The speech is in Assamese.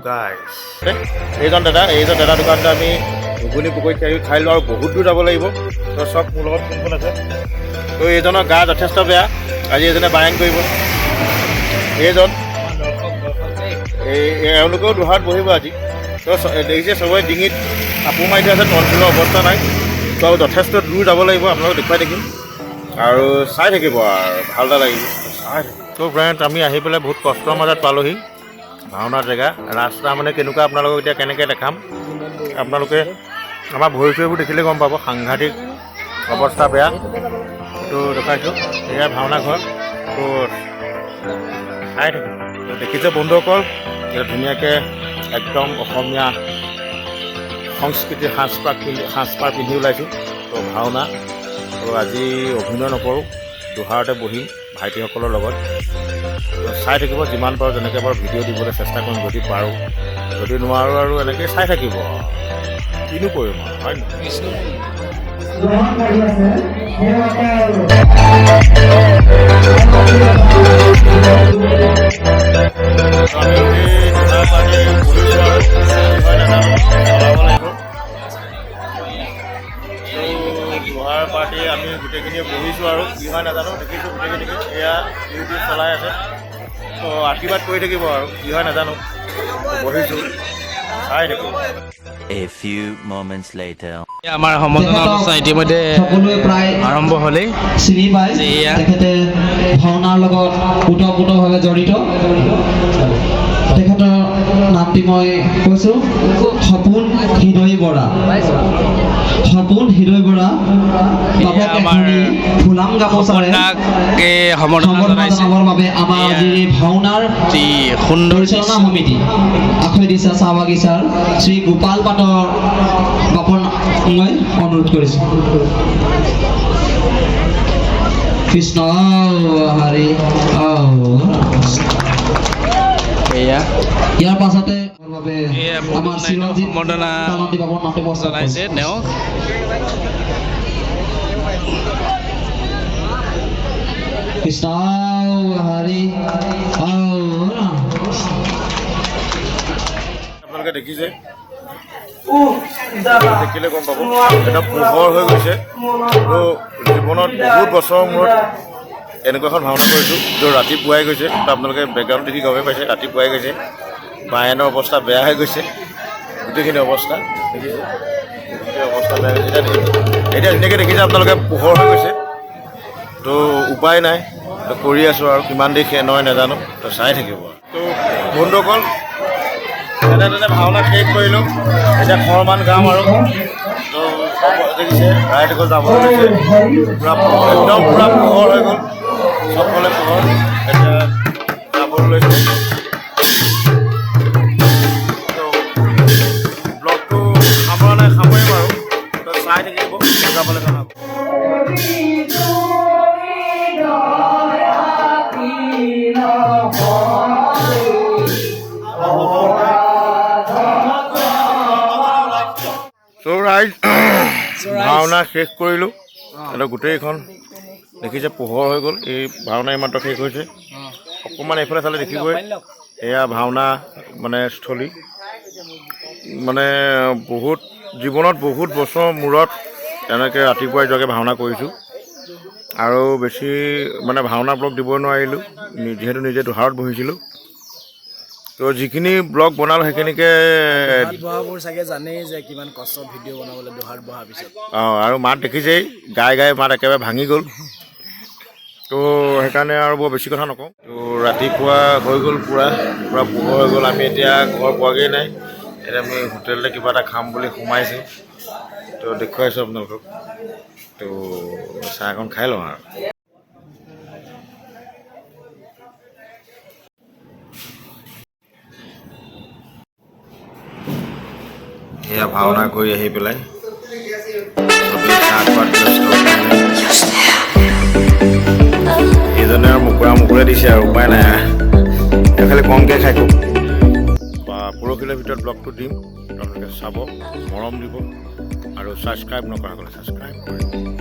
গাইছ, এইজন দাদা, এইজন দাদা দোকানতে আমি ঘুগুনি পকৰি খাই খাই লোৱা আৰু বহুত দূৰ যাব লাগিব। তো চব মোৰ লগত কোন কোন আছে? তো এইজনৰ গা যথেষ্ট বেয়া, আজি এইজনে বায়ন কৰিব। এইজন, এই এওঁলোকেও দুহাৰত বহিব আজি। তো দেখিছে, চবৰে ডিঙিত কাপোৰ মাৰি থোৱা আছে, টনচিলৰ অৱস্থা নাই। তো যথেষ্ট দূৰ যাব লাগিব, আপোনালোক দেখুৱাই থাকিম আৰু চাই থাকিব আৰু ভাল এটা লাগিব, চাই থাকিব। তো ফ্ৰেণ্ডছ, আমি আহি পেলাই বহুত কষ্টৰ মাজত পালোহি ভাওনা জেগা। ৰাস্তা মানে কেনেকুৱা, আপোনালোকক এতিয়া কেনেকৈ দেখাম? আপোনালোকে আমাৰ ভৰি চৰিবোৰ দেখিলে গম পাব, সাংঘাতিক অৱস্থা বেয়া। তো দেখাইছোঁ, এয়া ভাওনা ঘৰ। তো চাই থাকিব। তো দেখিছে বন্ধুসকল, এতিয়া ধুনীয়াকৈ একদম অসমীয়া সংস্কৃতিৰ সাজপাৰ পিন্ধি ওলাইছোঁ। তো ভাওনা তো আজি অভিনয় নকৰোঁ, দুহাৰতে বহিম ভাইটিসকলৰ লগত। তো চাই থাকিব, যিমান পাৰোঁ যেনেকৈ বাৰু ভিডিঅ' দিবলৈ চেষ্টা কৰিম যদি পাৰোঁ, যদি নোৱাৰোঁ আৰু এনেকৈ চাই থাকিব, কিনো কৰিম আৰু, হয় নহয়? গ্ৰহণ কৰি আছে সেইসকল। তো আমি গোটেই দুহাৰ পাতি বহিছোঁ আৰু কি হয় নাজানো, চলাব লাগিব। তো দুহাৰ পাৰ্টি আমি গোটেইখিনিয়ে বহিছোঁ আৰু কি হয় নাজানো। দেখিছোঁ গোটেইখিনিকে, এয়া ইউটিউব চলাই আছে। তো আশীৰ্বাদ কৰি থাকিব আৰু কি হয় নাজানো। তো বহিছোঁ, চাই থাকিব। A few moments later. আমাৰ সম্বৰ্ধনা অনুষ্ঠান ইতিমধ্যে সকলোৱে প্ৰায় আৰম্ভ হ'লেই। চিনি পায়। এয়া। তেখেতে ভাওনাৰ লগত ওতঃপ্ৰোতভাৱে জড়িত। তেখেতৰ নামটি মই কৈছোঁ, সপোন হৃদয় বৰা। সপোন হৃদয় বৰা বাপক আমাৰ এখনি ফুলাম গামোচাৰে সপোনদাক এই সম্বৰ্ধনা সম্বৰ্ধনা জনাইছে। জনাবৰ বাবে আমাৰ এয়া। আজিৰ এই ভাওনাৰ অতি সুন্দৰ পৰিচালনা দৃশ্য। সমিতি আখৈদিছা চাহ বাগিচাৰ শ্ৰী গোপাল পাটৰ বাপন মই অনুৰোধ কৰিছোঁ। কৃষ্ণ হৰি। এয়া ইয়াৰ পাছতে বাবে এয়া আমাৰ চিৰঞ্জিত সম্বৰ্ধনা কালন্তী বাপৰ নামটো প্ৰস্তাৱ জনাইছে কৰিছোঁ। তেওঁক। কৃষ্ণ হৰি। আপোনালোকে দেখিছে, দেখিলে গম পাব, এটা পোহৰ হৈ গৈছে। তো জীৱনত বহুত বছৰৰ মূৰত এনেকুৱা এখন ভাওনা কৰিছোঁ য'ত ৰাতিপুৱাই গৈছে। তো আপোনালোকে বেকগ্ৰাউণ্ড দেখি গমেই পাইছে, ৰাতিপুৱাই গৈছে। বায়নৰ অৱস্থা বেয়া হৈ গৈছে, গোটেইখিনি অৱস্থা দেখিছে, গোটেই অৱস্থা বেয়া হৈছে। এতিয়া এতিয়া ধুনীয়াকৈ দেখিছে আপোনালোকে, পোহৰ হৈ গৈছে। তো উপায় নাই, তো কৰি আছোঁ আৰু কিমান দেৰি নহয় নাজানো। তো চাই থাকিব। তো বন্ধুসকল, যেনে তেনে ভাওনা শেষ কৰিলোঁ, এতিয়া খৰমান গাম আৰু। তো চব দেখিছে, ৰাইজসকল যাবলৈ লৈছে। পূৰা একদম পূৰা পোহৰ হৈ গ'ল, চবফালে পোহৰ। এতিয়া যাবলৈ লৈছে। তো ব্লগটো সামৰা নাই, সামৰিম আৰু। তো চাই থাকিব, যাবলৈ জনাব। চ' ৰাইজ, ভাওনা শেষ কৰিলোঁ। এতিয়া গোটেইখন দেখিছে, পোহৰ হৈ গ'ল। এই ভাওনা এইমাত্ৰ শেষ হৈছে। অকণমান এইফালে চালে দেখিবই, এয়া ভাওনা মানে স্থলী। মানে বহুত জীৱনত বহুত বছৰৰ মূৰত এনেকৈ ৰাতিপুৱাই যোৱাকৈ ভাওনা কৰিছোঁ আৰু বেছি মানে ভাওনা ব্লগ দিব নোৱাৰিলোঁ, যিহেতু নিজে দুহাৰত বহিছিলোঁ। তো যিখিনি ব্লগ বনালোঁ সেইখিনিকে। বহাবোৰ চাগে জানেই যে কিমান কষ্ট ভিডিঅ' বনাবলৈ দুহাৰত বহাৰ পিছত। অঁ, আৰু মাত দেখিছেই, গাই গাই মাত একেবাৰে ভাঙি গ'ল। তো সেইকাৰণে আৰু বৰ বেছি কথা নকওঁ। তো ৰাতিপুৱা হৈ গ'ল, পূৰা পূৰা পোহৰ হৈ গ'ল। আমি এতিয়া ঘৰ পোৱাগৈ নাই। এতিয়া আমি হোটেলতে কিবা এটা খাম বুলি সোমাইছোঁ। তো দেখুৱাইছোঁ আপোনালোকক। তো চাহ অকণ খাই লওঁ আৰু। এয়া ভাওনা কৰি আহি পেলাই চবেই চাহ খোৱাত ব্যস্ত। এইজনে আৰু মুকুৰা মুকুৰে দিছে আৰু উপায় নাই, এই খালি কমকৈ খাই খুব। বা পৰহিলৈ ভিতৰত ব্লগটো দিম, আপোনালোকে চাব, মৰম দিব আৰু ছাবস্ক্ৰাইব নকৰাসকলে ছাবস্ক্ৰাইব কৰিব।